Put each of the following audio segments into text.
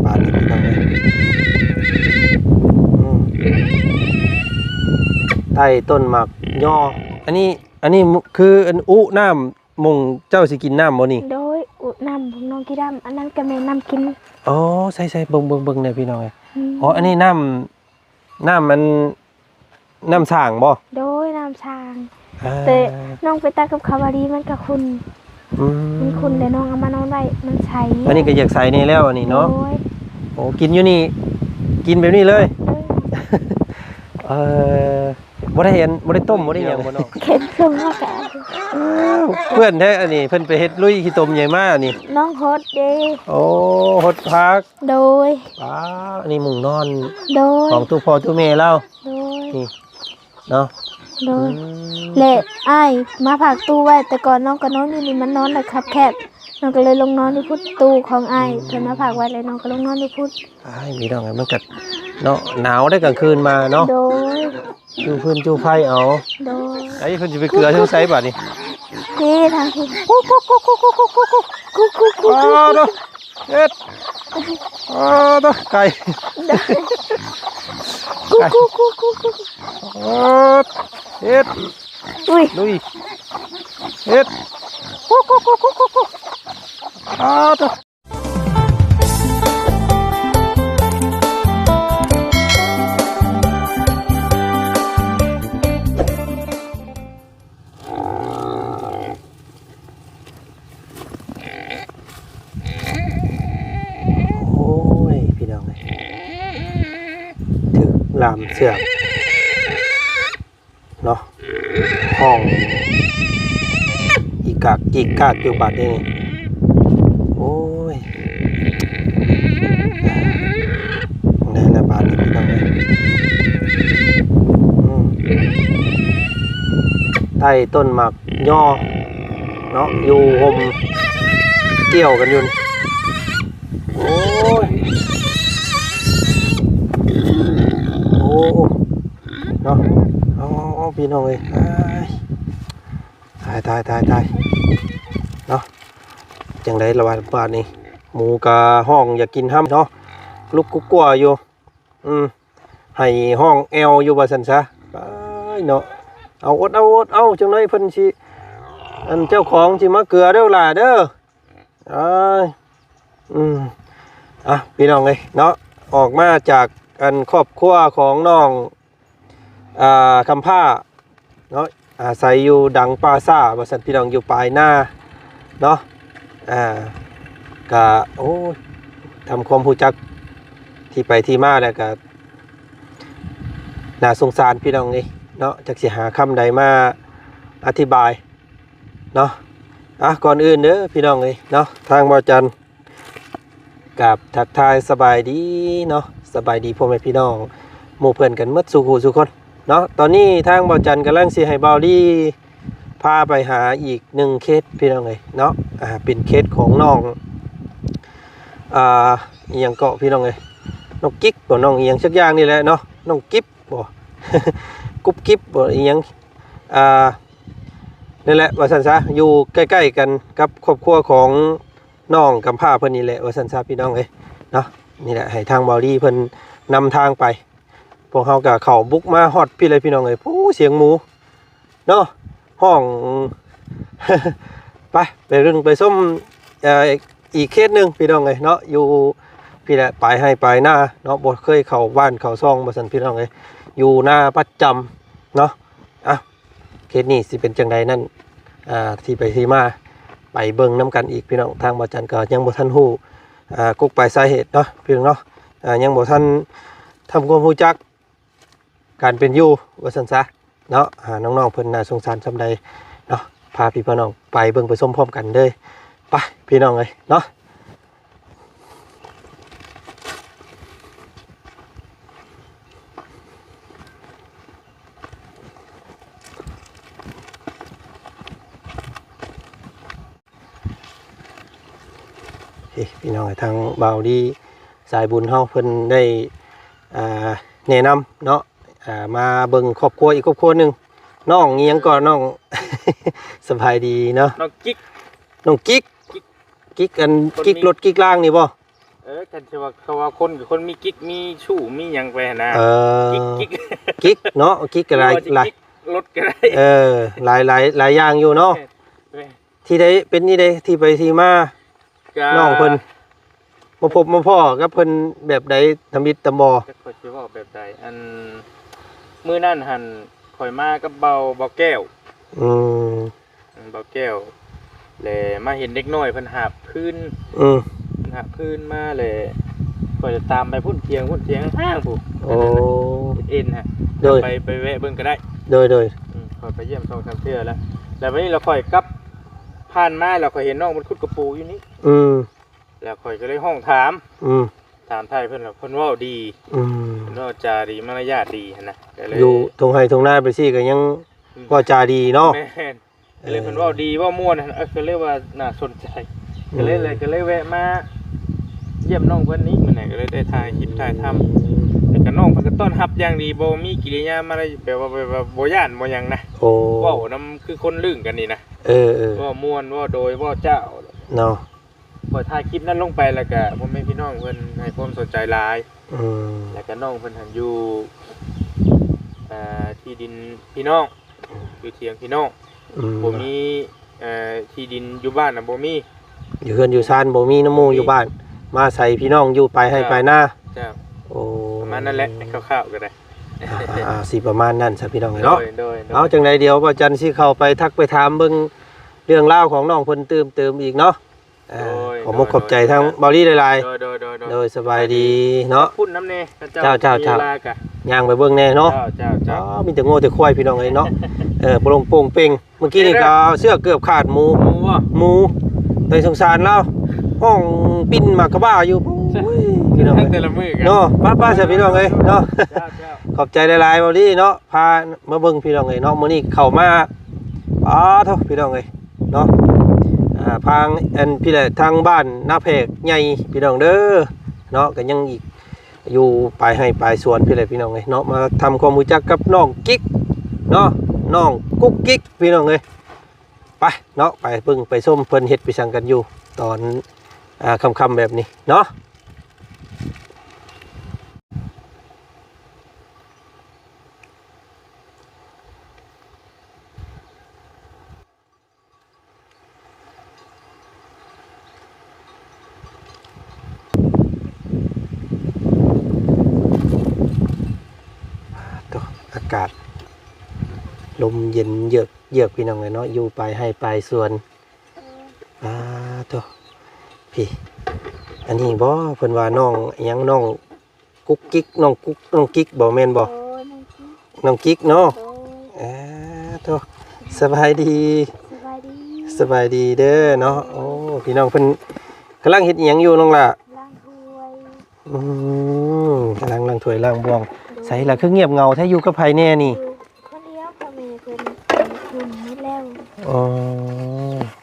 ບາດນີ້ພີ່ນ້ອງເອີຍ ອືມ ໃຕ້ຕົ້ນໝາກຍໍ ອັນນີ້ ອັນນີ້ຄືອັນອຸນ້ຳ ໝ່ອງເຈົ້າຊິກິນນ້ຳບໍ່ນີ້? ໂດຍ ອຸນ້ຳຂອງນ້ອງກີດຳ ອັນນັ້ນກໍແມ່ນນ້ຳກິນ. ອໍ ໃສ່ໆ ເບິ່ງໆໆແດ່ພີ່ນ້ອງເອີຍ. ອືມ ອໍ ອັນນີ້ນ້ຳ ນ້ຳອັນ ນ້ຳສ້າງບໍ່? ໂດຍ ນ້ຳສ້າງ. ອ່າ ແຕ່ນ້ອງໄປຕັກກັບເຂົາວ່າດີ ມັນກໍຂຸ່ນ. ອືມ ມັນຂຸ່ນ ແລ້ວນ້ອງເອົາມານອນໄວ້ ມັນໃສ. ອັນນີ້ກໍຢາກໃສແດ່ແລ້ວອັນນີ້ເນາະ. ໂດຍ ໂອ້ ກິນຢູ່ນີ້ ກິນແບບນີ້ເລີຍ. ເອີ ເອີ ບໍ່ໄດ້ອັນ ບໍ່ໄດ້ຕົ້ມ ບໍ່ໄດ້ຫຍັງບໍ່ນ້ອງ? ເຄັມລົງມາກະ ອ້າວ ເພື່ອນແທ້ອັນນີ້ ເພິ່ນໄປເຮັດລຸຍຂີ້ຕົມຫຍັງມານີ້? ນ້ອງຫົດເດ້. ໂອ້ ຫົດຜັກ. ໂດຍ ວ້າວ ອັນນີ້ມຸ້ງນອນ ໂດຍ ຂອງຕູ້ພໍ່ຕູ້ແມ່ລາວ. ໂດຍ ນີ້ເນາະ. ໂດຍ ອືມ ແລະ ອ້າຍມາຝາກຕູ້ໄວ້ ແຕ່ກ່ອນນ້ອງກໍນອນຢູ່ນີ້ ມັນນອນແລ້ວຄັບແຄບ ນ້ອງກໍເລີຍລົງນອນຢູ່ພຸ້ນ ຕູ້ຂອງອ້າຍ ອືມ ເພິ່ນມາຝາກໄວ້ ແລ້ວນ້ອງກໍລົງນອນຢູ່ພຸ້ນ. ອ້າຍ ພີ່ນ້ອງເອີຍ ມັນກໍເນາະ ໜາວເດ້ກາງຄືນມາເນາະ. ໂດຍ ຈູ່ຟືນຈູ່ໄຟເອົາ. ໂດຍ ໄອ້ ເພິ່ນຊິໄປເກືອທາງໃສບາດນີ້? ນີ້ທາງພີ້. ອ້າວ ເຮັດ ອ້າວ ໄກ່ ໄກ່ ເຮັດ ລຸຍ ເຮັດ ອ້າວ. ໂອ້ຍ ພີ່ນ້ອງເອີຍ ຖືກລ່າມເຊືອກເນາະ ຮ້ອງອີກກາກອີກກາກຢູ່ບາດນີ້. ໂອ້ຍ ໄດ້ລະບາດນີ້ ພີ່ນ້ອງເອີຍ ອືມ ໃຕ້ຕົ້ນໝາກຍໍເນາະ ຢູ່ຮົ່ມກ່ຽວກັນຢູ່ນີ້. ໂອ້ຍ ໂອ້ ເນາະ ເອົາໆໆ ພີ່ນ້ອງເອີຍ ຕາຍ ຕາຍ ຕາຍ ຕາຍ ຕາຍ ເນາະ. ຈັ່ງໃດລະບາດນີ້ ໝູກະຮ້ອງຢາກກິນຮຳເນາະ ລຸກກຸກກົວຢູ່ ອືມ ໃຫ້ຮ້ອງແອວຢູ່ວ່າຊັ້ນຊະ. ຕາຍເນາະ ເອົາ ອົດເອົາ ອົດເອົາ ຈັງໃດເພິ່ນຊິ ອັນເຈົ້າຂອງຊິມາເກືອເດີ້ຫຼ້າເດີ້. ອ້າຍ ອືມ ອ່ະ ພີ່ນ້ອງເອີຍເນາະ ອອກມາຈາກອັນຄອບຄົວຂອງນ້ອງ ອ່າ ຄຳພ້າເນາະ ອາໄສຢູ່ດັງປ່າຊ້າວ່າຊັ້ນ ພີ່ນ້ອງ ຢູ່ປາຍນາເນາະ. ອ່າ ກະ ໂອ້ຍ ທຳຄວາມຮູ້ຈັກທີ່ໄປທີ່ມາແລ້ວກະໜ້າສົງສານ ພີ່ນ້ອງເອີຍເນາະ ຈັກຊິຫາຄຳໃດມາອະທິບາຍ ເນາະ. ອ່ະ ກ່ອນອື່ນເດີພີ່ນ້ອງເອີຍເນາະ ທາງບ່າວຈັນກາບທັກທາຍສະບາຍດີເນາະ ສະບາຍດີພໍ່ແມ່ພີ່ນ້ອງໝູ່ເພື່ອນກັນໝົດສູ່ຜູ້ສູ່ຄົນເນາະ. ຕອນນີ້ທາງບ່າວຈັນກຳລັງຊິໃຫ້ບ່າວລີພາໄປຫາອີກໜຶ່ງເຄສພີ່ນ້ອງເອີຍເນາະ ອ່າ ເປັນເຄສຂອງນ້ອງ ອ່າ ອີ່ຫຍັງເກາະພີ່ນ້ອງເອີຍ ນ້ອງກິກບໍ່ ນ້ອງອີ່ຫຍັງສັກຢ່າງນີ້ແຫຼະເນາະ ນ້ອງກິບ ບໍ່ ກຸບກິບບໍ່ ອີ່ຫຍັງ ອ່າ ນັ້ນແຫຼະວ່າຊັ້ນຊະ ຢູ່ໃກ້ໆກັນກັບຄອບຄົວຂອງນ້ອງກຳພ້າເພິ່ນນີ້ແຫຼະວ່າຊັ້ນຊະ ພີ່ນ້ອງເອີຍເນາະ. ນີ້ແຫຼະ ໃຫ້ທາງບ່າວລີເພິ່ນນຳທາງໄປ ພວກເຮົາກໍເຂົ້າບຸກມາຮອດພີ້ເລີຍ ພີ່ນ້ອງເອີຍ. ໂອ້ ສຽງໝູ ເນາະ ຮ້ອງ ໄປ ໄປເບິ່ງໄປຊົມ ເອີ ອີກເຂດໜຶ່ງພີ່ນ້ອງເອີຍເນາະ ຢູ່ພີ້ແຫຼະ ປາຍໄຮ່ປາຍນາເນາະ ບໍ່ເຄີຍເຂົ້າບ້ານເຂົ້າຊ່ອງວ່າຊັ້ນພີ່ນ້ອງເອີຍ ຢູ່ນາປະຈຳເນາະ. ອ່ະ ເຂດນີ້ຊິເປັນຈັ່ງໃດນັ້ນ ອ່າ ທີ່ໄປທີ່ມາ ໄປເບິ່ງນຳກັນອີກພີ່ນ້ອງ. ທາງບ່າວຈັນກໍຍັງບໍ່ທັນຮູ້ ອ່າ ກົກປາຍສາເຫດເນາະ ພີ່ນ້ອງເນາະ ອ່າ ຍັງບໍ່ທັນທຳຄວາມຮູ້ຈັກ ການເປັນຢູ່ວ່າຊັ້ນຊະເນາະ. ອ່າ ນ້ອງໆເພິ່ນໜ້າສົງສານສ່ຳໃດເນາະ ພາພີ່ພານ້ອງໄປເບິ່ງໄປຊົມພ້ອມກັນເດີ ໄປພີ່ນ້ອງເອີຍເນາະ. ເອີ ພີ່ນ້ອງເອີຍ ທາງບ່າວດີສາຍບຸນເຮົາເພິ່ນໄດ້ ອ່າ ແນະນຳເນາະ ອ່າ ມາເບິ່ງຄອບຄົວອີກຄອບຄົວໜຶ່ງ. ນ້ອງອີ່ຫຍັງກໍນ້ອງ ສະບາຍດີເນາະ ນ້ອງກິກ ນ້ອງກິກ ກິກ ກິກອັນ ກິກລົດກິກລາງນີ້ບໍ່? ເອີ ຄັນຊິວ່າ ເຂົາວ່າຄົນ ຄົນມີກິກ ມີຊູ້ ມີຫຍັງໄປຫັ້ນນະ. ເອີ ກິກ ກິກ ກິກເນາະ ກິກກໍຫຼາຍ ບໍ່ວ່າຊິ ຫຼາຍ ກິກລົດກໍໄດ້. ເອີ ຫຼາຍ ຫຼາຍ ຫຼາຍຢ່າງຢູ່ເນາະ. ແມ່ນ. ທີ່ໄດ້ເປັນນີ້ເດ້ ທີ່ໄປທີ່ມາ ກໍ ນ້ອງເພິ່ນ ມາພົບມາພໍ້ກັບເພິ່ນແບບໃດ ທຳອິດຕຳບໍ່? ຈັກຂ້ອຍຊິເວົ້າແບບໃດ ອັນ ມື້ນັ້ນຫັ້ນ ຂ້ອຍມາກັບເບົາ ເບົາແກ້ວ. ອືມ ເບົາແກ້ວ ແລະ ມາເຫັນເດັກນ້ອຍເພິ່ນຫາບພື້ນ. ອືມ ເພິ່ນຫາບພື້ນມາ ແລະ ຂ້ອຍຈະຕາມໄປພຸ້ນ ຖຽງພຸ້ນ ຖຽງຫ້າງພຸ້ນ. ໂອ້ ເຮັດເອັນຫັ້ນ. ໂດຍ ໄປ ໄປແວະເບິ່ງກໍໄດ້. ໂດຍ ໂດຍ ອືມ ຂ້ອຍໄປຢ້ຽມສອງສາມເທື່ອແລ້ວ ແລ້ວບັດນີ້ລະຂ້ອຍກັບ ຜ່ານມາ ແລ້ວຂ້ອຍເຫັນນ້ອງເພິ່ນຂຸດກະປູຢູ່ນີ້. ອືມ ແລ້ວຂ້ອຍກໍເລີຍຮ້ອງຖາມ. ອືມ ຖາມໄຖ່ເພິ່ນ ແລ້ວເພິ່ນເວົ້າດີ. ອືມ ເພິ່ນເວົ້າຈາດີ ມາລະຍາດດີຫັ້ນນະ. ກໍເລີຍ ຢູ່ທົ່ງໄຮ່ທົ່ງນາໄປຊີ້ກໍຍັງ ອືມ ເວົ້າຈາດີເນາະ. ແມ່ນ. ກໍເລີຍ ເອີ ເພິ່ນເວົ້າດີ ເວົ້າມ່ວນ ເອີ ກໍເລີຍວ່າໜ້າສົນໃຈ. ອືມ ກໍເລີຍ ກໍເລີຍແວະມາຢ້ຽມນ້ອງເພິ່ນນີ້ ມື້ນັ້ນກໍເລີຍໄດ້ຖ່າຍຄລິບ ອືມ ຖ່າຍທຳ. ແລ້ວກໍນ້ອງເພິ່ນກໍຕ້ອນຮັບຢ່າງດີ ບໍ່ມີກິລິຍາມາລະຍາດ ແບບວ່າ ແບບວ່າບໍ່ຢ້ານບໍ່ຫຍັງນະ. ໂອ້ ເວົ້ານຳຄືຄົນລຶ້ງກັນນີ້ນະ. ເອີ ເອີ ເວົ້າມ່ວນ ເວົ້າໂດຍ ເວົ້າຈ້າວເນາະ. ຂ້ອຍຖ່າຍຄລິບນັ້ນລົງໄປ ແລ້ວກະພໍ່ແມ່ພີ່ນ້ອງເພິ່ນໃຫ້ຄວາມສົນໃຈຫຼາຍ. ອືມ ແລ້ວກະນ້ອງເພິ່ນຫັ້ນຢູ່ ເອີ ທີ່ດິນພີ່ນ້ອງ ຢູ່ຖຽງພີ່ນ້ອງ. ອືມ ບໍ່ມີ ເອີ ທີ່ດິນຢູ່ບ້ານນະບໍ່ມີ ຢູ່ເຮືອນຢູ່ຊານບໍ່ມີນຳໝູ່ຢູ່ບ້ານ ມາອາໄສພີ່ນ້ອງຢູ່ປາຍໄຮ່ປາຍນາ. ເຈົ້າ ໂອ້ ປະມານນັ້ນແຫຼະ ຄ່າວໆກໍໄດ້. ອ່າໆໆ ຊິປະມານນັ້ນຊະພີ່ນ້ອງເອີຍເນາະ. ໂດຍ ໂດຍ ໂດຍ. ເອົາ ຈັ່ງໃດດຽວບ່າວຈັນຊິເຂົ້າໄປທັກໄປຖາມເບິ່ງເລື່ອງລາວຂອງນ້ອງເພິ່ນຕື່ມເຕີມອີກເນາະ. ອ່າ ໂດຍ ຂອບມຸກຂອບໃຈທາງເບົາລີຫຼາຍໆ. ໂດຍ ໂດຍ ໂດຍ ໂດຍ. ໂດຍ ສະບາຍດີເນາະ. ເຈົ້າ ພຸ້ນນຳແດ່ ເຂົາເຈົ້າ ເຈົ້າ ເຈົ້າ ມີເວລາກະ ຍ່າງໄປເບິ່ງແດ່ເນາະ. ເຈົ້າ ເຈົ້າ ເຈົ້າ. ອໍ ມີແຕ່ງົວແຕ່ຄວາຍພີ່ນ້ອງເອີຍເນາະ. ເອີ ໂປ່ງໂປ່ງເປັ່ງ. ເມື່ອກີ້ນີ້ກໍເອົາເຊືອກເກືອບຂາດໝູ ໝູບໍ່? ໝູ. ແຕ່ສົງສານລາວ ຮ້ອງປິ່ນໝາກກະບ້າຢູ່. ໂອ້ຍ ພີ່ນ້ອງເອີຍ ແຕ່ລະມື້ກະເນາະ. ໄປໆ ຊະພີ່ນ້ອງເອີຍເນາະ. ເຈົ້າ ເຈົ້າ. ຂອບໃຈຫຼາຍໆ ເບົາລີເນາະ ພາມາເບິ່ງພີ່ນ້ອງເອີຍເນາະ. ມື້ນີ້ເຂົ້າມາ ປາໂທ້ ພີ່ນ້ອງເອີຍ ເນາະ. ອ່າ ທາງອັນພີ້ແຫຼະ ທາງບ້ານນາແພກໃຫຍ່ພີ່ນ້ອງເດີເນາະ. ກໍຍັງອີກຢູ່ປາຍໄຮ່ປາຍສວນພີ້ແຫຼະພີ່ນ້ອງເອີຍເນາະ. ມາທຳຄວາມຮູ້ຈັກກັບນ້ອງກິກເນາະ ນ້ອງກຸກກິກພີ່ນ້ອງເອີຍ. ໄປເນາະ ໄປເບິ່ງໄປຊົມເພິ່ນເຮັດໄປສັງກັນຢູ່ຕອນ ອ່າ ຄ່ຳໆແບບນີ້ເນາະ. ໂອ້ ອາກາດລົມເຢັນເຢືອກໆ ພີ່ນ້ອງເອີຍເນາະ ຢູ່ປາຍໄຮ່ປາຍສວນ. ປາໂທ້ ພີ້ ອັນນີ້ບໍ່ ເພິ່ນວ່ານ້ອງອີ່ຫຍັງ ນ້ອງ ກຸກກິກ ນ້ອງກຸກ ນ້ອງກິກບໍ່ ແມ່ນບໍ່? ໂດຍ ນ້ອງກິກ ນ້ອງກິກເນາະ. ໂດຍ. ເອີ ໂທ້ ສະບາຍດີ ສະບາຍດີ ສະບາຍດີເດີເນາະ. ໂອ້ ພີ່ນ້ອງເພິ່ນກຳລັງເຮັດອີ່ຫຍັງຢູ່ນ້ອງຫຼ້າ? ລ້າງຖ້ວຍ. ອືມ ກຳລັງລ້າງຖ້ວຍລ້າງບ່ວງ. ໂດຍ. ໃສລະຄືງຽບເຫງົາແທ້ ຢູ່ກັບໃຜແດ່ນີ້? ຢູ່ຄົນດຽວ ພໍ່ແມ່ເພິ່ນໄປທຸ່ນໝົດແລ້ວ. ອໍ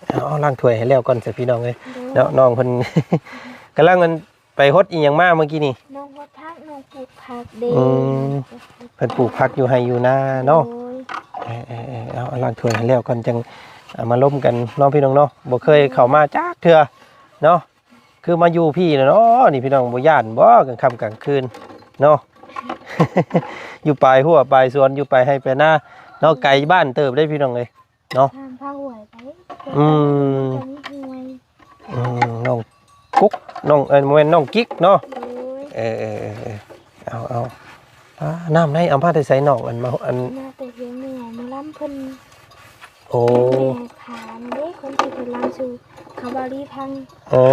ເອົາ ເອົາລ້າງຖ້ວຍໃຫ້ແລ້ວກ່ອນຊະ ພີ່ນ້ອງເອີຍ. ໂດຍ. ເນາະ ນ້ອງເພິ່ນກຳລັງ ອັນ ໄປຫົດອີ່ຫຍັງມາມື້ກີ້ນີ້? ນ້ອງຫົດຜັກ ນ້ອງປູກຜັກເດ້. ອືມ ເພິ່ນປູກຜັກຢູ່ໄຮ່ຢູ່ນາເນາະ. ໂດຍ. ເອີໆໆ ເອົາ ເອົາລ້າງຖ້ວຍໃຫ້ແລ້ວກ່ອນ ຈັ່ງເອົາມາລົມກັນເນາະ ພີ່ນ້ອງເນາະ. ບໍ່ເຄີຍເຂົ້າມາຈັກເທື່ອເນາະ ຄືມາຢູ່ພີ້ແຫຼະເນາະ. ນີ້ພີ່ນ້ອງ ບໍ່ຢ້ານບໍ່ ກາງຄ່ຳກາງຄືນເນາະ? ຢູ່ປາຍຮົ້ວປາຍສວນ ຢູ່ປາຍໄຮ່ປາຍນາເນາະ. ໂດຍ. ໄກບ້ານເຕີບເດ້ ພີ່ນ້ອງເອີຍ ເນາະ. ຂ້າມພາຫ້ວຍໄປ. ອືມ ກໍມີຫ້ວຍ. ອືມ ນ້ອງກຸກ ນ້ອງ ເອີ ບໍ່ແມ່ນ ນ້ອງກິກເນາະ. ໂດຍ. ເອີໆໆ ເອົາ ເອົາ ອ່າ ນ້ຳໃດ ເອົາມາແຕ່ໃສນ້ອງ? ອັນ ມາ ອັນ ມາແຕ່ເຮືອນແມ່ໝໍລຳເພິ່ນ. ໂອ້ ແມ່ພານີ້ເດ້ ຄົນທີ່ເພິ່ນລຳສູ່ເຂົາເວົ້າລີພັງ. ເອີ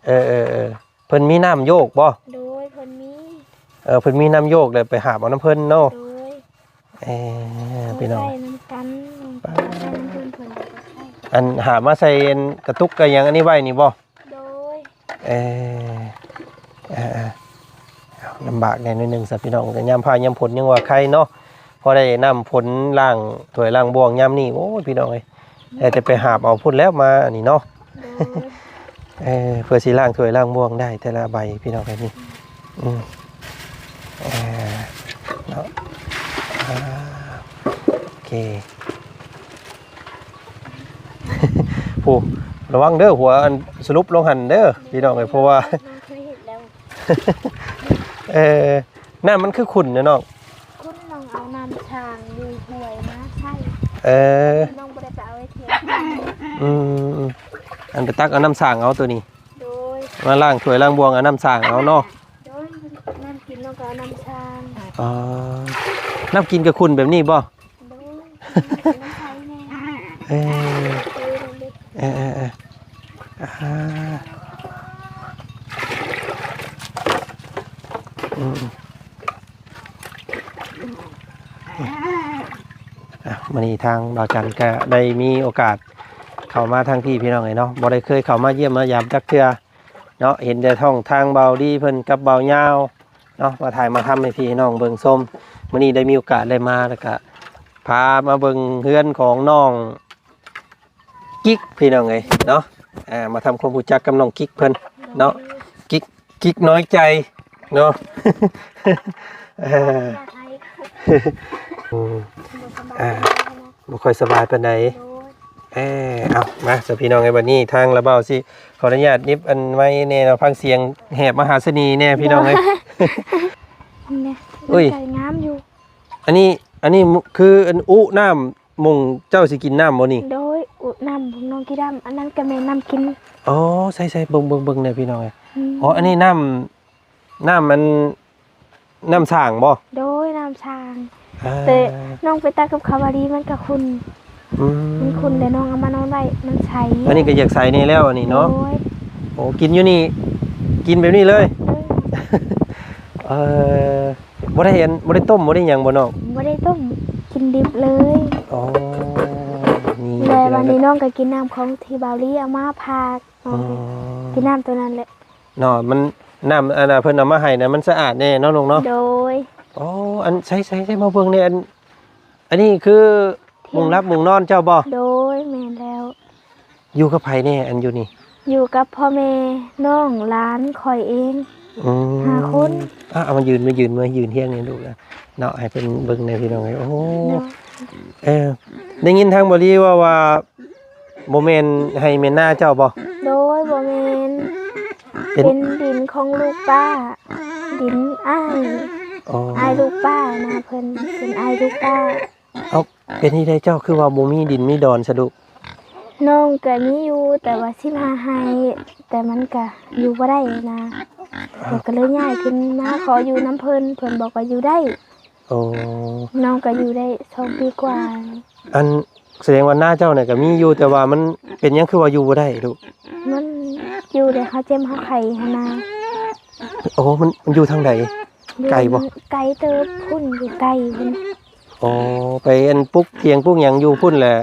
ເອີໆໆ ເພິ່ນມີນ້ຳໂຍກບໍ່? ໂດຍ ເພິ່ນມີ. ເອີ ເພິ່ນມີນ້ຳໂຍກ ແລ້ວໄປຫາບເອົານຳເພິ່ນເນາະ. ໂດຍ. ເອີ ພີ່ນ້ອງ ໄດ້ນຳກັນ. ປາ ໄດ້ນຳເພິ່ນ ເພິ່ນກໍໃຊ້. ອັນຫາບມາໃສ່ອັນກະຕຸກກະຫຍັງອັນນີ້ໄວ້ນີ້ບໍ່? ໂດຍ. ເອີ ເອີໆ ເອົາ ລຳບາກແດ່ໜ້ອຍໜຶ່ງຊະ ພີ່ນ້ອງ. ແຕ່ຍາມຟ້າຍາມຝົນຍັງວ່າໄຄເນາະ ພໍໄດ້ນ້ຳຝົນລ້າງຖ້ວຍລ້າງບ່ວງຍາມນີ້. ໂອ້ຍ ພີ່ນ້ອງເອີຍ ແຕ່ຈະໄປຫາບເອົາພຸ້ນແລ້ວມານີ້ເນາະ. ໂດຍ. ເອີ ເພື່ອຊິລ້າງຖ້ວຍລ້າງບ່ວງໄດ້ແຕ່ລະໃບ ພີ່ນ້ອງເອີຍ ນີ້. ອືມ ເອີ ເນາະ ອ່າ ໂອເຄ. ຜູ້ ລະວັງເດີ ຫົວອັນສະຫຼຸບລົງຫັ້ນເດີພີ່ນ້ອງເອີຍ ເພາະວ່າ ນ້ອງເຄີຍເຮັດແລ້ວ ເອີ ນ້ຳມັນຄືຂຸ່ນເນາະນ້ອງ. ຂຸ່ນ ນ້ອງເອົານ້ຳສ້າງຢູ່ຫ້ວຍມາໃສ່. ເອີ ນ້ອງບໍ່ໄດ້ໄປເອົາໄວ້ເທຍງ. ອືມ ອັນໄປຕັກເອົານ້ຳສ້າງເອົາໂຕນີ້. ໂດຍ ມາລ້າງຖ້ວຍລ້າງບ່ວງເອົານ້ຳສ້າງເອົາເນາະ. ໂດຍ ນ້ຳກິນນ້ອງກໍເອົານ້ຳສ້າງ. ອໍ ນ້ຳກິນກໍຂຸ່ນແບບນີ້ບໍ່? ໂດຍ ນ້ຳໃສແດ່. ເອີ ເອີ ເອີ ເອີ ອ່າ ອືມ ອ່ະ ມື້ນີ້ທາງບ່າວຈັນກະໄດ້ມີໂອກາດເຂົ້າມາທາງພີ້ພີ່ນ້ອງເອີຍເນາະ ບໍ່ໄດ້ເຄີຍເຂົ້າມາຢ້ຽມມາຢາມຈັກເທື່ອເນາະ ເຫັນແຕ່ຊ່ອງທາງບ່າວລີເພິ່ນກັບບ່າວຍາວເນາະ ມາຖ່າຍມາທຳໃຫ້ພີ່ໃຫ້ນ້ອງເບິ່ງຊົມ. ມື້ນີ້ໄດ້ມີໂອກາດໄດ້ມາ ແລ້ວກະພາມາເບິ່ງເຮືອນຂອງນ້ອງ ກິກ ພີ່ນ້ອງເອີຍເນາະ ອ່າ ມາທຳຄວາມຮູ້ຈັກກັບນ້ອງກິກເພິ່ນເນາະ. ກິກ ກິກນ້ອຍໃຈເນາະ ເອີ ອືມ ອ່າ ບໍ່ຄ່ອຍສະບາຍປານໃດ. ເອີ ເອົາ ມາຊະພີ່ນ້ອງເອີຍ ບັດນີ້ທາງລະເບົາຊິຂໍອະນຸຍາດຫຍິບອັນໄມແດ່ເນາະ ຟັງສຽງແຫບມະຫາສະນີແດ່ພີ່ນ້ອງເອີຍ. ນີ້ນະ ອຸ້ຍ ໃຈງາມຢູ່. ອັນນີ້ ອັນນີ້ຄືອັນອຸນ້ຳ ໝ່ອງເຈົ້າຊິກິນນ້ຳບໍ່ນີ້? ໂດຍ ອຸນ້ຳຂອງນ້ອງກີດຳ ອັນນັ້ນກໍແມ່ນນ້ຳກິນ. ອໍ ໃສ່ໆ ເບິ່ງໆໆແດ່ພີ່ນ້ອງເອີຍ. ອືມ ອໍ ອັນນີ້ນ້ຳ ນ້ຳມັນ ນ້ຳສ້າງບໍ່? ໂດຍ ນ້ຳສ້າງ. ອ່າ ແຕ່ນ້ອງໄປຕັກກັບເຂົາວ່າດີ ມັນກໍຂຸ່ນ. ອືມ ມັນຂຸ່ນ ແລ້ວນ້ອງເອົາມານອນໄວ້ ມັນໃສ. ອັນນີ້ກໍຢາກໃສແດ່ແລ້ວອັນນີ້ເນາະ. ໂດຍ ໂອ້ ກິນຢູ່ນີ້ ກິນແບບນີ້ເລີຍ. ໂດຍ ເອີ ບໍ່ໄດ້ອັນ ບໍ່ໄດ້ຕົ້ມ ບໍ່ໄດ້ຫຍັງບໍ່ນ້ອງ? ບໍ່ໄດ້ຕົ້ມ ກິນດິບເລີຍ. ອໍ ນີ້ ແລ້ວວັນນີ້ນ້ອງກໍກິນນ້ຳຂອງທີ່ບ່າວລີເອົາມາຝາກ. ອໍ ກິນນ້ຳໂຕນັ້ນແຫຼະເນາະ. ມັນ ນ້ຳອັນເພິ່ນເອົາມາໃຫ້ນະ ມັນສະອາດແດ່ເນາະນ້ອງເນາະ. ໂດຍ ອໍ ອັນ ໃສ່ໆໆ ມາເບິ່ງແດ່ ອັນ ອັນນີ້ຄືມຸງຫຼັບມຸງນອນເຈົ້າບໍ່? ໂດຍ ແມ່ນແລ້ວ. ຢູ່ກັບໃຜແດ່ອັນຢູ່ນີ້? ຢູ່ກັບພໍ່ແມ່ ນ້ອງ ຫຼານ ຂ້ອຍເອງ. ອືມ ຫ້າຄົນ. ອ່ະ ເອົາມາຢືນ ມາຢືນ ມາຢືນຮຽງນີ້ລູກ ເນາະ ໃຫ້ເພິ່ນເບິ່ງແດ່ພີ່ນ້ອງເອີຍ. ໂອ້ ເນາະ ເອີ ໄດ້ຍິນທາງບ່າວລີເວົ້າວ່າ ບໍ່ແມ່ນໄຮ່ແມ່ນນາເຈົ້າບໍ່? ໂດຍ ບໍ່ແມ່ນ ເປັນ ເປັນດິນຂອງລູກປ້າ ດິນອ້າຍ. ອໍ ອ້າຍລູກປ້ານະ ເພິ່ນເປັນອ້າຍລູກປ້າ. ເອົ້າ ເປັນທີ່ໃດເຈົ້າຄືວ່າບໍ່ມີດິນມີດອນສະດຸ? ນ້ອງກະມີຢູ່ ແຕ່ວ່າສິບຫ້າໄຮ່ ແຕ່ມັນກະຢູ່ບໍ່ໄດ້ນະ. ເອີ ເພິ່ນກໍເລີຍຍ້າຍຂຶ້ນມາຂໍຢູ່ນຳເພິ່ນ ເພິ່ນບອກວ່າຢູ່ໄດ້. ໂອ້ ນ້ອງກໍຢູ່ໄດ້ສອງປີກວ່າ. ອັນ ສະແດງວ່ານາເຈົ້ານີ້ກໍມີຢູ່ ແຕ່ວ່າມັນເປັນຫຍັງຄືວ່າຢູ່ບໍ່ໄດ້ລູກ? ມັນຢູ່ແລ້ວເຮົາເຈັບເຮົາໄຂ້ຫັ້ນນະ. ໂອ້ ມັນ ມັນຢູ່ທາງໃດ? ຢູ່ ໄກບໍ່? ໄກເຕີບພຸ້ນ ຢູ່ໄກພຸ້ນ. ອໍ ໄປອັນປຸກຖຽງປຸກຫຍັງຢູ່ພຸ້ນແຫຼະ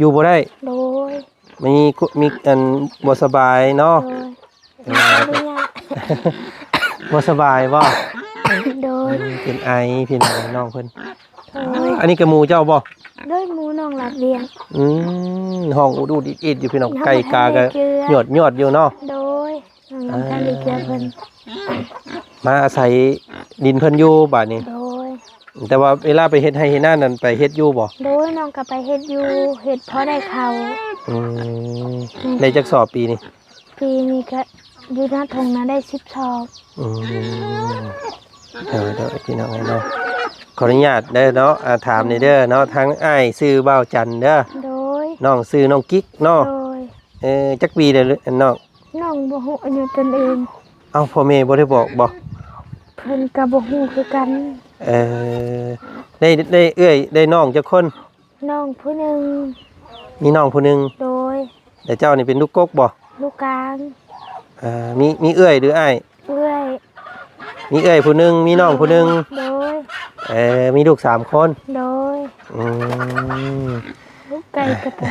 ຢູ່ບໍ່ໄດ້. ໂດຍ ມີ ມີອັນບໍ່ສະບາຍເນາະ. ໂດຍ ເອີ ບໍ່ສະບາຍບໍ່? ໂດຍ ເປັນໄອພີ່ນ້ອງ ນ້ອງເພິ່ນ. ໂດຍ ອັນນີ້ກໍໝູເຈົ້າບໍ່? ໂດຍ ໝູນ້ອງລາດວຽງ. ອືມ ຮ້ອງອຸດໆອິດໆຢູ່ພີ່ນ້ອງ ໄກ່ກາກໍຍອດໆຢູ່ເນາະ. ໂດຍ ນ້ອງຍັງທັນໄດ້ເກືອເພິ່ນ ມາອາໄສດິນເພິ່ນຢູ່ບາດນີ້. ໂດຍ ແຕ່ວ່າເວລາໄປເຮັດໄຮ່ເຮັດນານັ້ນໄປເຮັດຢູ່ບໍ່? ໂດຍ ນ້ອງກໍໄປເຮັດຢູ່ ເຮັດພໍໄດ້ເຂົ້າ. ອືມ ອືມ ໄດ້ຈັກສອບປີນີ້? ປີນີ້ກໍຢູ່ໜ້າທົ່ງນະໄດ້ສິບສອບ. ອືມ ເດີໆ ພີ່ນ້ອງເອີຍເນາະ ຂໍອະນຸຍາດເດີເນາະ ອ່າ ຖາມແດ່ເດີເນາະ ທາງອ້າຍຊື່ບ່າວຈັນເດີ. ໂດຍ ນ້ອງຊື່ນ້ອງກິກເນາະ. ໂດຍ ເອີ ຈັກປີແລ້ວນ້ອງ? ນ້ອງບໍ່ຮູ້ອາຍຸຕົນເອງ. ເອົ້າ ພໍ່ແມ່ບໍ່ໄດ້ບອກບໍ່? ເພິ່ນກໍບໍ່ຮູ້ຄືກັນ. ເອີ ໄດ້ ໄດ້ເອື້ອຍໄດ້ນ້ອງຈັກຄົນ? ນ້ອງຜູ້ໜຶ່ງ. ມີນ້ອງຜູ້ໜຶ່ງ. ໂດຍ ແລ້ວເຈົ້ານີ້ເປັນລູກກົກບໍ່? ລູກກາງ. ເອີ ມີ ມີເອື້ອຍຫຼືອ້າຍ? ເອື້ອຍ. ມີເອື້ອຍຜູ້ໜຶ່ງ ມີນ້ອງຜູ້ໜຶ່ງ. ໂດຍ ເອີ ມີລູກສາມຄົນ. ໂດຍ ອືມ ລູກໄກ່ກະໂຕ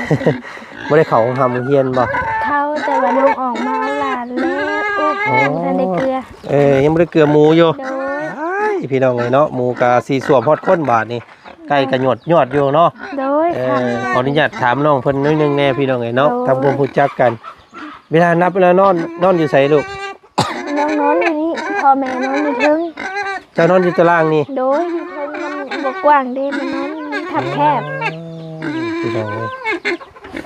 ບໍ່ໄດ້ເຂົ້າໂຮງຮ່ຳໂຮງຮຽນບໍ່? ເຂົ້າ ແຕ່ວ່ານ້ອງອອກມາເອົາຫຼານແລ້ວ. ໂອ້ຍ ອໍ ຍັງບໍ່ທັນໄດ້ເກືອ. ເອີ ຍັງບໍ່ໄດ້ເກືອໝູຢູ່. ໂດຍ ອ້າຍ ພີ່ນ້ອງເອີຍເນາະ ໝູກະຊິສວມຮອດຄົນບາດນີ້. ໄກ່ກະຍອດໆຢູ່ເນາະ. ໂດຍ ເອີ ຂໍອະນຸຍາດຖາມນ້ອງເພິ່ນໜ້ອຍໜຶ່ງແດ່ພີ່ນ້ອງເອີຍເນາະ. ໂດຍ ທຳຄວາມຮູ້ຈັກກັນ ເວລານອນ ເວລານອນ ນອນຢູ່ໃສລູກ? ນ້ອງນອນຢູ່ນີ້ ພໍ່ແມ່ນອນຢູ່ເທິງ. ເຈົ້ານອນຢູ່ຕາລ່າງນີ້? ໂດຍ ຢູ່ເທິງມັນບໍ່ກວ້າງເດ້ ມັນນອນ ມັນຄັບແຄບ. ອໍ ພີ່ນ້ອງເອີຍ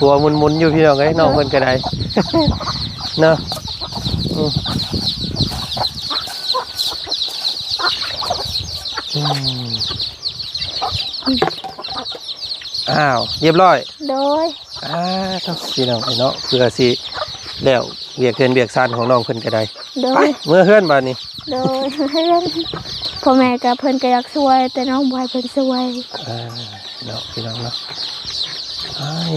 ຫົວໝຸນໆຢູ່ພີ່ນ້ອງເອີຍ ນ້ອງເພິ່ນກໍໄດ້ ເນາະ ອືມ ອືມ ອ້າວ ຮຽບຮ້ອຍ ໂດຍ ອ່າ ໂທ້ ພີ່ນ້ອງເອີຍເນາະ ເພື່ອຊິແລ້ວວຽກເຮືອນວຽກຊານຂອງນ້ອງເພິ່ນກໍໄດ້ ໂດຍ ໄປ ເມືອເຮືອນບາດນີ້ ໂດຍ ເຮືອນ ພໍ່ແມ່ກໍເພິ່ນກໍຢາກຊ່ວຍ ແຕ່ນ້ອງບໍ່ໃຫ້ເພິ່ນຊ່ວຍ ອ່າ ເນາະ ພີ່ນ້ອງເນາະ ອ້າຍ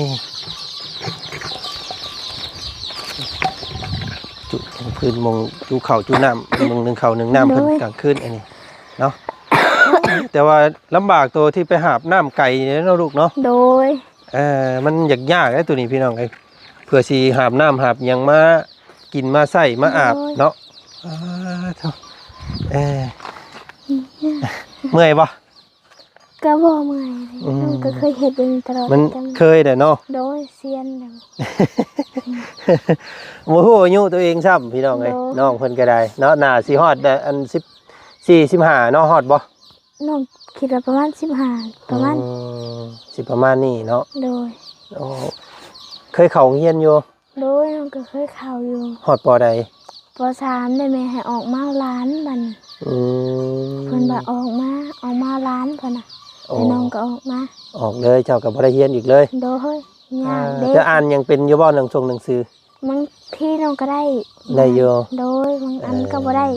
ຈຸ ພື້ນໝ່ອງຈຸເຂົ້າຈຸນ້ຳ ໝ່ອງໜຶ້ງເຂົ້າໜຶ້ງນ້ຳເພິ່ນ ໂດຍ ກາງຄືນອັນນີ້ເນາະ ແຕ່ວ່າລຳບາກໂຕທີ່ໄປຫາບນ້ຳໄກເດ້ເນາະລູກເນາະ ໂດຍ ເອີ ມັນຍາກໆເດ້ໂຕນີ້ພີ່ນ້ອງເອີຍ ເພື່ອຊິຫາບນ້ຳຫາບຫຍັງມາກິນມາໃຊ້ມາອາບ ໂດຍ ເນາະ ອ່າ ໂທ້ ເອີ ເມື່ອຍບໍ່? ກໍບໍ່ເມື່ອຍເດ ອືມ ນ້ອງກໍເຄີຍເຮັດຢູ່ນີ້ຕະຫຼອດ ມັນເຄີຍແຫຼະເນາະ ໂດຍ ຊຽນແລ້ວ ບໍ່ຮູ້ອາຍຸຕົວເອງຊ້ຳ ພີ່ນ້ອງເອີຍ ໂດຍ ນ້ອງເພິ່ນກໍໄດ້ເນາະ ໜ້າຊິຮອດ ອັນ ສິບສີ່ ສິບຫ້າເນາະ ຮອດບໍ່? ນ້ອງຄິດວ່າປະມານສິບຫ້າ ປະມານ ອືມ ຊິປະມານນີ້ເນາະ ໂດຍ ໂອ້ ເຄີຍເຂົ້າໂຮງຮຽນຢູ່? ໂດຍ ນ້ອງກໍເຄີຍເຂົ້າຢູ່ ຮອດ ປ.ໃດ? ປ.ສາມ ແລ້ວແມ່ໃຫ້ອອກມາລານບັດນີ້ ອືມ ເພິ່ນວ່າອອກມາ ອອກມາລານເພິ່ນນະ ໂອ້ ແລ້ວນ້ອງກໍອອກມາ ອອກເລີຍ ເຈົ້າກໍບໍ່ໄດ້ຮຽນອີກເລີຍ ໂດຍ ຍາກເດ້ ອ່າ ຈະອ່ານຫຍັງເປັນຢູ່ບໍ່ ໜັງຊົງໜັງສື? ບາງທີນ້ອງກໍໄດ້ ໄດ້ຢູ່ ໂດຍ ບາງອັນກໍບໍ່ໄດ້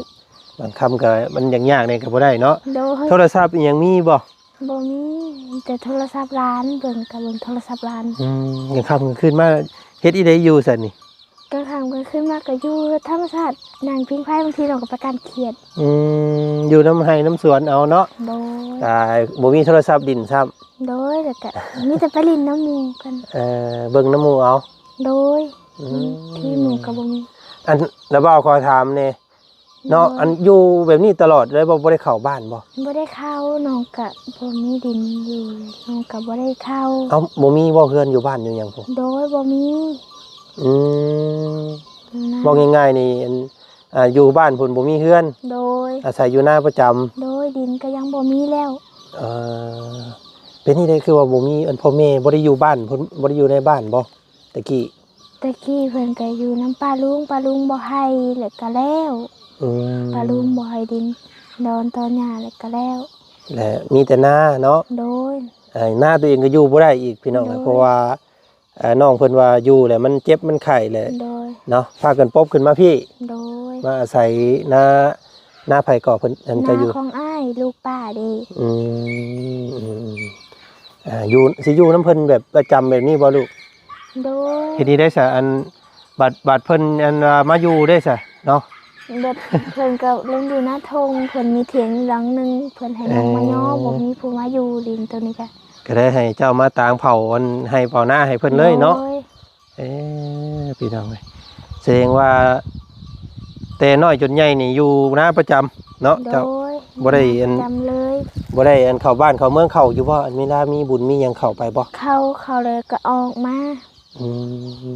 ເອີ ບາງຄຳກໍມັນຍາກໆນີ້ກໍບໍ່ໄດ້ເນາະ ໂດຍ ໂທລະສັບອີ່ຫຍັງມີບໍ່? ບໍ່ມີ ມີແຕ່ໂທລະສັບຫຼານ ເບິ່ງກໍເບິ່ງໂທລະສັບຫຼານ ອືມ ກາງຄ່ຳກາງຄືນມາເຮັດອີ່ໃດຢູ່ຊັ້ນນີ້? ກາງຄ່ຳກາງຄືນມາກໍຢູ່ທຳມະຊາດ ນັ່ງຜິງໄຟ ບາງທີນ້ອງກໍໄປກ້ານຂຽດ ອືມ ຢູ່ນຳໄຮ່ນຳສວນເອົາເນາະ ໂດຍ ອ່າ ບໍ່ມີໂທລະສັບຫຼິ້ນຊ້ຳ ໂດຍ ແລ້ວກໍມີແຕ່ໄປຫຼິ້ນນຳໝູ່ກັນ ເອີ ເບິ່ງນຳໝູ່ເອົາ ໂດຍ ອືມ ທີ່ໝູ່ກໍບໍ່ມີ ອັນ ລະບ່າວຂໍຖາມແດ່ ເນາະ ໂດຍ ອັນຢູ່ແບບນີ້ຕະຫຼອດເລີຍບໍ່? ບໍ່ໄດ້ເຂົ້າບ້ານບໍ່? ບໍ່ໄດ້ເຂົ້າ ນ້ອງກະບໍ່ມີດິນຢູ່ ນ້ອງກະບໍ່ໄດ້ເຂົ້າ ເອົ້າ ບໍ່ມີບໍ່ເຮືອນຢູ່ບ້ານຢູ່ຫຍັງພຸ້ນ? ໂດຍ ບໍ່ມີ ອືມ ຢູ່ນາ ເວົ້າງ່າຍໆນີ້ ອັນ ອ່າ ຢູ່ບ້ານພຸ້ນບໍ່ມີເຮືອນ ໂດຍ ອາໄສຢູ່ນາປະຈຳ ໂດຍ ດິນກະຍັງບໍ່ມີແລ້ວ ເອີ ເປັນຈັ່ງໃດຄືວ່າບໍ່ມີ ອັນ ພໍ່ແມ່ບໍ່ໄດ້ຢູ່ບ້ານພຸ້ນ ບໍ່ໄດ້ຢູ່ໃນບ້ານບໍ່? ແຕ່ກີ້ ແຕ່ກີ້ເພິ່ນກໍຢູ່ນຳປ້າລຸງ ປ້າລຸງບໍ່ໃຫ້ ແລ້ວກໍແລ້ວ ອືມ ປ້າລຸງບໍ່ໃຫ້ດິນດອນຕອນຫຍ້າ ແລ້ວກໍແລ້ວ ແລະ ມີແຕ່ນາເນາະ ໂດຍ ເອີ ນາຕົວເອງກໍຢູ່ບໍ່ໄດ້ອີກ ພີ່ນ້ອງ ໂດຍ ເພາະວ່າ ເອີ ນ້ອງເພິ່ນວ່າຢູ່ແລ້ວມັນເຈັບມັນໄຂ້ແຫຼະ ໂດຍ ເນາະ ພາກັນປົບຂຶ້ນມາພີ້ ໂດຍ ມາອາໄສນາ ນາໃຜກໍເພິ່ນ ອັນເຈົ້າຢູ່ ນາຂອງອ້າຍ ລູກປ້າເດ້ ອືມ ອືມ ອ່າ ຢູ່ ຊິຢູ່ນຳເພິ່ນແບບປະຈຳແບບນີ້ບໍ່ລູກ? ໂດຍ ເຮັດນີ້ໄດ້ສະ ອັນ ບາດ ບາດເພິ່ນ ອັນວ່າມາຢູ່ໄດ້ສະເນາະ ແບບເພິ່ນກໍລົງຢູ່ໜ້າທົ່ງ ເພິ່ນມີຖຽງຫຼັງໜຶ່ງ ເພິ່ນໃຫ້ນ້ອງມາຍໍ ເອີ ບໍ່ມີຜູ້ມາຢູ່ດິນໂຕນີ້ກະ ກໍໄດ້ໃຫ້ເຈົ້າມາຕາງເຜົາ ອັນ ໄຮ່ເຜົານາໃຫ້ເພິ່ນເລີຍເນາະ ໂດຍ ເອີ ພີ່ນ້ອງເອີຍ ສະແດງວ່າແຕ່ນ້ອຍຈົນໃຫຍ່ນີ້ຢູ່ນາປະຈຳເນາະ ໂດຍ ເຈົ້າ ບໍ່ໄດ້ອັນ ປະຈຳເລີຍ ບໍ່ໄດ້ອັນເຂົ້າບ້ານເຂົ້າເມືອງ ເຂົ້າຢູ່ບໍ່? ອັນເວລາມີບຸນມີຫຍັງເຂົ້າໄປບໍ່? ເຂົ້າ ເຂົ້າແລ້ວກໍອອກມາ ອື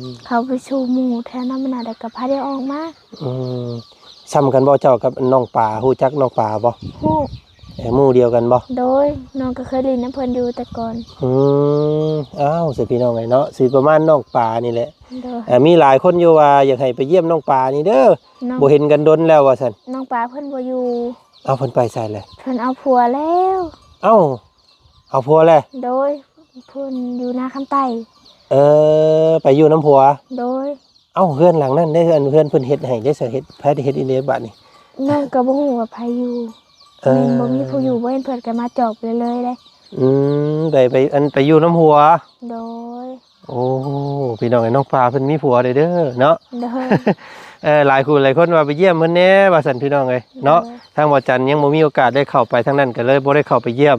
ມ ເຂົ້າໄປສູ່ໝູ່ແຖວນັ້ນນະ ແລ້ວກໍພາໄດ້ອອກມາ ອືມ ສ່ຳກັນບໍ່ເຈົ້າກັບນ້ອງປາ? ຮູ້ຈັກນ້ອງປາບໍ່? ຮູ້ ເອີ ໝູ່ດຽວກັນບໍ່? ໂດຍ ນ້ອງກໍເຄີຍຫຼິ້ນນຳເພິ່ນຢູ່ແຕ່ກ່ອນ ອືມ ອ້າວ ຊິພີ່ນ້ອງເອີຍເນາະ ຊິປະມານນ້ອງປານີ້ແຫຼະ ໂດຍ ເອີ ມີຫຼາຍຄົນຢູ່ວ່າຢາກໃຫ້ໄປຢ້ຽມນ້ອງປານີ້ເດີ ນ້ອງ ບໍ່ເຫັນກັນດົນແລ້ວວ່າຊັ້ນ ນ້ອງປາເພິ່ນບໍ່ຢູ່ ເອົ້າ ເພິ່ນໄປໃສແຫຼະ? ເພິ່ນເອົາຜົວແລ້ວ ເອົ້າ ເອົາຜົວແລ້ວ? ໂດຍ ເພິ່ນຢູ່ນາຄຳໃຕ້ ເອີ ໄປຢູ່ນຳຜົວ ໂດຍ ເອົ້າ ເຮືອນຫຼັງນັ້ນເດ້ ເຮືອນ ເຮືອນເພິ່ນເຮັດໃຫ້ເດ້ ສະເຮັດ ໃຜເຮັດອີ່ເດບາດນີ້? ນ້ອງກໍບໍ່ຮູ້ວ່າໃຜຢູ່ ເອີ ແມ່ນບໍ່ມີຜູ້ຢູ່ ບໍ່ເຫັນເພິ່ນກໍມາຈອບເລີຍໆເດ້ ອືມ ໄປ ໄປ ອັນ ໄປຢູ່ນຳຜົວ ໂດຍ ໂອ້ ພີ່ນ້ອງເອີຍ ນ້ອງປາເພິ່ນມີຜົວແລ້ວເດີເນາະ ໂດຍ ເອີ ຫຼາຍຜູ້ຫຼາຍຄົນວ່າໄປຢ້ຽມເພິ່ນແດ່ວ່າຊັ້ນ ພີ່ນ້ອງເອີຍເນາະ ໂດຍ ທາງບ່າວຈັນຍັງບໍ່ມີໂອກາດໄດ້ເຂົ້າໄປທາງນັ້ນ ກໍເລີຍບໍ່ໄດ້ເຂົ້າໄປຢ້ຽມ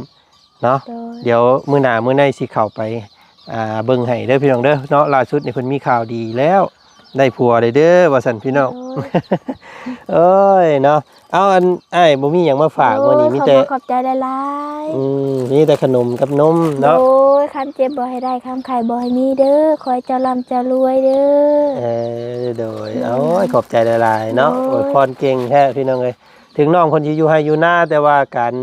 ເນາະ ໂດຍ ດຽວມື້ໜ້າມື້ໃນຊິເຂົ້າໄປ ອ່າ ເບິ່ງໃຫ້ເດີພີ່ນ້ອງເດີເນາະ ລ່າສຸດນີ້ເພິ່ນມີຂ່າວດີແລ້ວ ໄດ້ຜົວແລ້ວເດີວ່າຊັ້ນພີ່ນ້ອງ ໂດຍ ໂອ້ຍເນາະ ເອົາ ອັນ ອ້າຍບໍ່ມີຫຍັງມາຝາກ ໂອ້ຍ ມື້ນີ້ມີແຕ່ ຂອບໃຈຫຼາຍໆ ອືມ ມີແຕ່ຂະໜົມກັບນົມເນາະ ໂດຍ ຄຳເຈັບບໍ່ໃຫ້ໄດ້ ຄຳໄຂ້ບໍ່ໃຫ້ມີເດີ ຂໍໃຫ້ເຈົ້າລ່ຳເຈົ້າລວຍເດີ ເອີ ໂດຍ ໂດຍ ເອົາ ຂອບໃຈຫຼາຍໆເນາະ ໂດຍ ອວຍພອນເກັ່ງແທ້ພີ່ນ້ອງເອີຍ ເຖິງນ້ອງເພິ່ນຊິຢູ່ໄຮ່ຢູ່ນາ ແຕ່ວ່າການ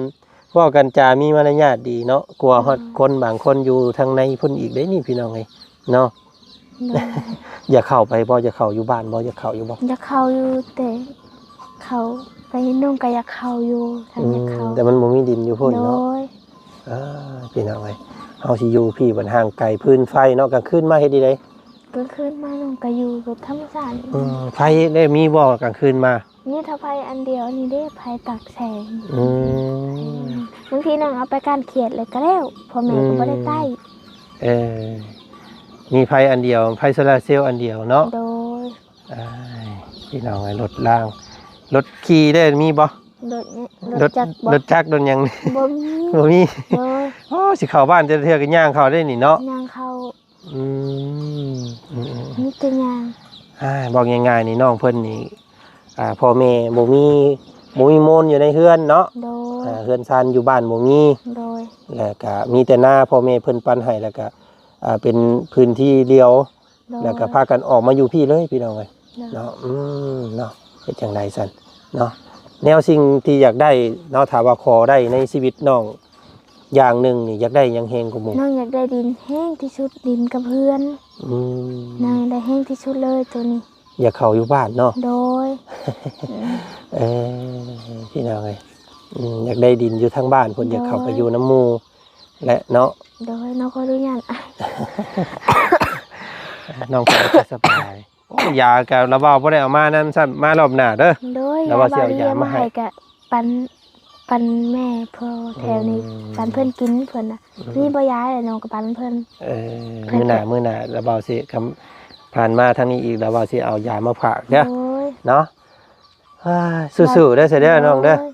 ເວົ້າກັນຈາມີມາລະຍາດດີເນາະ ກວ່າຮອດ ອືມ ຄົນບາງຄົນຢູ່ທາງໃນພຸ້ນອີກເດ້ນີ້ ພີ່ນ້ອງເອີຍເນາະ. ໂດຍ ຢາກເຂົ້າໄປບໍ່? ຢາກເຂົ້າຢູ່ບ້ານບໍ່? ຢາກເຂົ້າຢູ່ບໍ່? ຢາກເຂົ້າຢູ່ ແຕ່ເຂົ້າໄປ ນ້ອງກໍຢາກເຂົ້າຢູ່ ຖ້າ ອືມ ຢາກເຂົ້າ ແຕ່ມັນບໍ່ມີດິນຢູ່ພຸ້ນເນາະ. ໂດຍ ອ່າ ພີ່ນ້ອງເອີຍ ເຮົາຊິຢູ່ພີ້ບັດຫ່າງໄກ ຟືນໄຟເນາະ ກາງຄືນມາເຮັດອີ່ໃດ? ກາງຄືນມານ້ອງກໍຢູ່ແບບທຳມະຊາດ. ອືມ ໄຟໄດ້ມີບໍ່ກາງຄືນມາ? ມີແຕ່ໄຟອັນດຽວນີ້ເດ້ ໄຟຕາກແສງ. ອືມ ບາງທີນ້ອງເອົາໄປກ້ານຂຽດແລ້ວກໍແລ້ວ ພໍ່ແມ່ກໍບໍ່ໄດ້ໃຊ້. ອືມ ເອີ ມີໄຟອັນດຽວ ໄຟໂຊລາເຊວອັນດຽວເນາະ. ໂດຍ ອ້າຍ ພີ່ນ້ອງເອີຍ ລົດລາງ ລົດຂີ່ໄດ້ມີບໍ່? ລົດ ລົດຈັກບໍ່? ລົດຈັກລົດຫຍັງ? ບໍ່ມີ ບໍ່ມີ. ໂດຍ ໂອ້ ຊິເຂົ້າບ້ານແຕ່ລະເທື່ອກໍຍ່າງເຂົ້າໄດ້ນີ້ເນາະ ຍ່າງເຂົ້າ. ອືມ ອືມໆ ມີແຕ່ຍ່າງ. ອ່າ ເວົ້າງ່າຍໆນີ້ ນ້ອງເພິ່ນນີ້ ອ່າ ພໍ່ແມ່ບໍ່ມີ ບໍ່ມີມູນຢູ່ໃນເຮືອນເນາະ. ໂດຍ ອ່າ ເຮືອນຊານຢູ່ບ້ານບໍ່ມີ. ໂດຍ ແລ້ວກະມີແຕ່ນາ ພໍ່ແມ່ເພິ່ນປັນໃຫ້ ແລ້ວກະ ອ່າ ເປັນພື້ນທີ່ລຽວ. ໂດຍ ແລ້ວກະພາກັນອອກມາຢູ່ພີ້ເລີຍ ພີ່ນ້ອງເອີຍ ໂດຍ ເນາະ. ອືມ ເນາະ ເຮັດຈັ່ງໃດຊັ້ນເນາະ? ແນວສິ່ງທີ່ຢາກໄດ້ເນາະ ຖ້າວ່າຂໍໄດ້ໃນຊີວິດນ້ອງຢ່າງໜຶ່ງນີ້ ຢາກໄດ້ຫຍັງແຮງກວ່າໝູ່? ນ້ອງຢາກໄດ້ດິນແຮງທີ່ສຸດ ດິນກັບເຮືອນ. ອືມ ນ້ອງຢາກໄດ້ແຮງທີ່ສຸດເລີຍໂຕນີ້ ຢາກເຂົ້າຢູ່ບ້ານເນາະ. ໂດຍ ເອີ ພີ່ນ້ອງເອີຍ ອືມ ຢາກໄດ້ດິນຢູ່ທາງບ້ານພຸ້ນ ໂດຍ ຢາກເຂົ້າໄປຢູ່ນຳໝູ່ແຫຼະເນາະ. ໂດຍ ນ້ອງຂໍອະນຸຍາດ ນ້ອງກໍຈະສະບາຍ. ໂອ້ ຢາກະລະເວົ້າບໍ່ໄດ້ເອົາມານຳຊ້ຳ ມາລອບໜ້າເດີ. ໂດຍ ລະເວົ້າຊິເອົາຢາມາໃຫ້ ກະປັນ ປັນແມ່ພໍ່ແຖວນີ້ ອືມ ປັນເພິ່ນກິນເພິ່ນນະ. ອືມ ມີບໍ່ຢາແລ້ວນ້ອງກໍປັນເພິ່ນ. ເອີ ເພິ່ນ ມື້ໜ້າ ມື້ໜ້າລະເວົ້າຊິ ຄຳ ຜ່ານມາທາງນີ້ອີກ ລະເວົ້າຊິເອົາຢາມາຝາກເດີ. ໂດຍ ເນາະ. ອ່າ ສູ້ໆເດີ ຊະເດີ ນ້ອງເດີ. ໂດຍ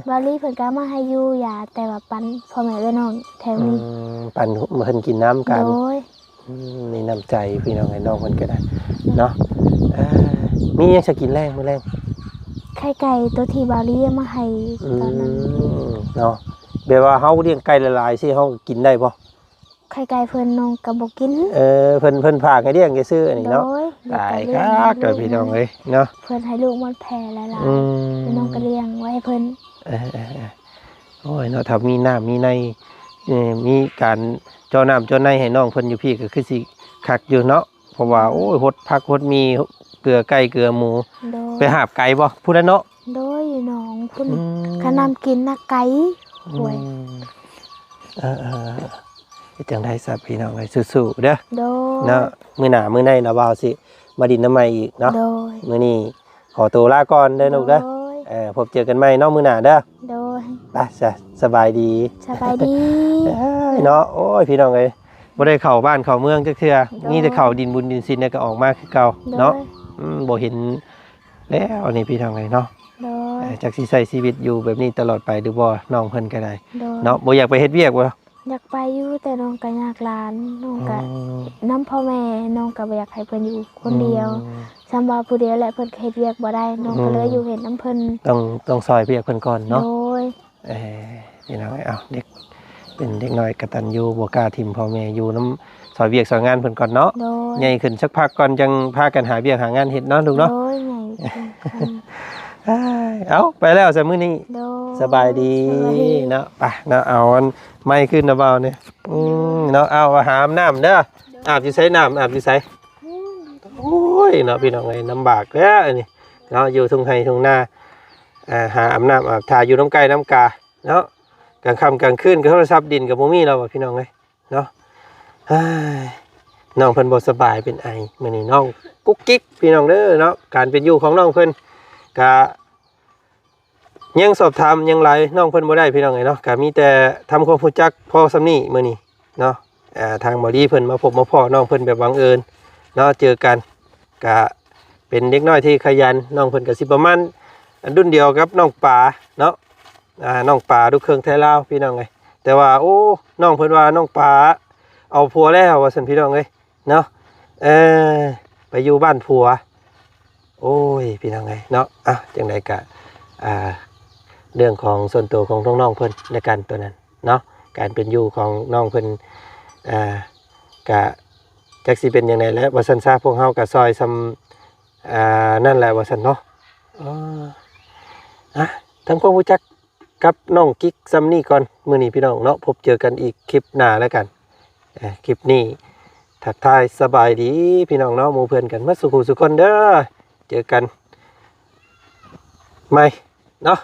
ບາລີເພິ່ນກໍເອົາມາໃຫ້ຢູ່ຢາ ແຕ່ວ່າປັນພໍ່ແມ່ເອື້ອຍນ້ອງແຖວນີ້. ອືມ ປັນເພິ່ນກິນນຳກັນ. ໂດຍ ອືມ ມີນ້ຳໃຈພີ່ນ້ອງເອີຍ ນ້ອງເພິ່ນກໍໄດ້ເນາະ. ເອີ ມີຫຍັງຊະກິນແລງ ມື້ແລງ? ໄຂ່ໄກ່ໂຕທີ່ບາລີເອົາມາໃຫ້ ອືມ ຕອນນັ້ນເນາະ. ແບບວ່າເຮົາລ້ຽງໄກ່ຫຼາຍໆ ຊີ້ ເຮົາກິນໄດ້ບໍ່? ໄຂ່ໄກ່ເພິ່ນນ້ອງກໍບໍ່ກິນ. ເອີ ເພິ່ນ ເພິ່ນຝາກໃຫ້ລ້ຽງຊື່ໆນີ້ເນາະ. ໂດຍ ຕາຍຄັກເດີພີ່ນ້ອງເອີຍເນາະ. ເພິ່ນໃຫ້ລູກມັນແຜ່ຫຼາຍໆ ອືມ ແລ້ວນ້ອງກໍລ້ຽງໄວ້ໃຫ້ເພິ່ນ. ເອີ ເອີ ເອີ ໂອ້ຍເນາະ ຖ້າມີນ້ຳມີໃນ ເອີ ມີການເຈາະນ້ຳເຈາະໃນໃຫ້ນ້ອງເພິ່ນຢູ່ພີ້ ກໍຄືຊິຄັກຢູ່ເນາະ. ເພາະວ່າ ໂອ້ຍ ຫົດຜັກຫົດໝີ່ ເກືອໄກ່ເກືອໝູ. ໂດຍ ໄປຫາບໄກບໍ່? ພຸ້ນລະເນາະ. ໂດຍ ຢູ່ໜອງພຸ້ນ. ອືມ ຄັນນ້ຳກິນນະໄກ. ໂອ້ຍ ອືມ ເອີໆ ເຮັດຈັ່ງໃດຊະພີ່ນ້ອງເອີຍ ສູ້ໆເດີ. ໂດຍ ເນາະ ມື້ໜ້າມື້ໃນລະບ່າວຊິມາດິນນຳໃໝ່ອີກເນາະ. ໂດຍ ມື້ນີ້ຂໍໂຕລາກ່ອນເດີລູກເດີ. ໂດຍ ເອີ ພົບເຈີກັນໃໝ່ເນາະມື້ໜ້າເດີ. ໂດຍ ໄປຊະ ສະບາຍດີ. ສະບາຍດີ. ເອີຍ ເນາະ ໂອ້ຍ ພີ່ນ້ອງເອີຍ ບໍ່ໄດ້ເຂົ້າບ້ານເຂົ້າເມືອງຈັກເທື່ອ. ໂດຍ ມີແຕ່ເຂົ້າດິນບຸນດິນສິນ ແລ້ວກໍອອກມາຄືເກົ່າເນາະ. ໂດຍ ອືມ ບໍ່ເຫັນແລ້ວນີ້ ພີ່ນ້ອງເອີຍເນາະ. ໂດຍ ເອີ ຈັກຊິໃຊ້ຊີວິດຢູ່ແບບນີ້ຕະຫຼອດໄປຫຼືບໍ່ ນ້ອງເພິ່ນກໍໄດ້. ໂດຍ ເນາະ ບໍ່ຢາກໄປເຮັດວຽກບໍ່? ຢາກໄປຢູ່ ແຕ່ນ້ອງກໍຍາກຫຼານ ນ້ອງກໍ ອືມ ນຳພໍ່ແມ່ ນ້ອງກໍບໍ່ຢາກໃຫ້ເພິ່ນຢູ່ຄົນດຽວ. ອືມ ສ່ຳວ່າຜູ້ດຽວແຫຼະ ເພິ່ນກໍເຮັດວຽກບໍ່ໄດ້ ນ້ອງກໍເລີຍ ອືມ ຢູ່ເຮັດນຳເພິ່ນ. ຕ້ອງ ຕ້ອງຊ່ອຍວຽກເພິ່ນກ່ອນເນາະ. ໂດຍ ເອີ ພີ່ນ້ອງເອີຍ ເອົາ ເດັກ ເປັນເດັກນ້ອຍກະຕັນຍູ ບໍ່ກ້າຖິ້ມພໍ່ແມ່ ຢູ່ນຳ ຊ່ອຍວຽກຊ່ອຍງານເພິ່ນກ່ອນເນາະ. ໂດຍ ໃຫຍ່ຂຶ້ນສັກພັກກ່ອນ ຈັ່ງພາກັນຫາວຽກຫາງານເຮັດເນາະລູກເນາະ. ໂດຍ ໃຫຍ່ຂຶ້ນ. ເອົາ ໄປແລ້ວຊະມື້ນີ້. ໂດຍ ສະບາຍດີ. ສະບາຍດີເນາະ. ໄປເນາະ ເອົາອັນໄມ້ຄືນນະບ່າວນີ້. ອືມ ເນາະ ເອົາ ຫາອາບນ້ຳເດີ. ອາບຢູ່ໃສ ນ້ຳອາບຢູ່ໃສ? ອືມ ໂອ້ຍ ເນາະ ພີ່ນ້ອງເອີຍ ລຳບາກແທ້ອັນນີ້ເນາະ ຢູ່ທົ່ງໄຮ່ທົ່ງນາ. ອ່າ ຫາອາບນ້ຳອາບທ່າຢູ່ນຳໄກ່ນຳກາເນາະ. ກາງຄ່ຳກາງຄືນກໍໂທລະສັບດິນກໍບໍ່ມີແລ້ວ ພີ່ນ້ອງເອີຍເນາະ. ເຮີ້ຍ ນ້ອງເພິ່ນບໍ່ສະບາຍ ເປັນໄອມື້ນີ້ ນ້ອງກຸກກິກ ພີ່ນ້ອງເດີເນາະ. ການເປັນຢູ່ຂອງນ້ອງເພິ່ນກະ ຍັງສອບຖາມຫຍັງຫຼາຍນ້ອງເພິ່ນບໍ່ໄດ້ ພີ່ນ້ອງເອີຍເນາະ. ກະມີແຕ່ທຳຄວາມຮູ້ຈັກພໍສ່ຳນີ້ມື້ນີ້ເນາະ. ອ່າ ທາງບ່າວລີເພິ່ນມາພົບມາພໍ້ນ້ອງເພິ່ນແບບບັງເອີນເນາະ ເຈີກັນ. ກະເປັນເດັກນ້ອຍທີ່ຂະຫຍັນ ນ້ອງເພິ່ນກະຊິປະມານລຸ້ນດຽວກັບນ້ອງປາເນາະ. ອ່າ ນ້ອງປາລູກເຄິ່ງໄທລາວ ພີ່ນ້ອງເອີຍ. ແຕ່ວ່າ ໂອ້ ນ້ອງເພິ່ນວ່ານ້ອງປາເອົາຜົວແລ້ວວ່າຊັ້ນ ພີ່ນ້ອງເອີຍ. ເນາະ ເອີ ໄປຢູ່ບ້ານຜົວ. ໂອ້ຍ ພີ່ນ້ອງເອີຍເນາະ. ອ່ະ ຈັ່ງໃດກະ ອ່າ ເລື່ອງຂອງສ່ວນໂຕຂອງນ້ອງໆເພິ່ນລະກັນ ໂຕນັ້ນເນາະ. ການເປັນຢູ່ຂອງນ້ອງເພິ່ນ ອ່າ ກະຈັກຊິເປັນຈັ່ງໃດແຫຼະ ວ່າຊັ້ນຊະ. ພວກເຮົາກະຊ່ອຍຊ່ຳ ອ່າ ນັ້ນແຫຼະວ່າຊັ້ນເນາະ. ເອີ ອ່ະ ທຳຄວາມຮູ້ຈັກ ກັບນ້ອງກິກຊ່ຳນີ້ກ່ອນ ມື້ນີ້ພີ່ນ້ອງເນາະ. ພົບເຈີກັນອີກຄລິບໜ້າແລ້ວກັນ. ເອີ ຄລິບນີ້ທັກທາຍສະບາຍດີພີ່ນ້ອງເນາະ ໝູ່ເພື່ອນກັນໝົດສູ່ຜູ້ສູ່ຄົນເດີ້. ເຈີກັນໃໝ່ເນາະ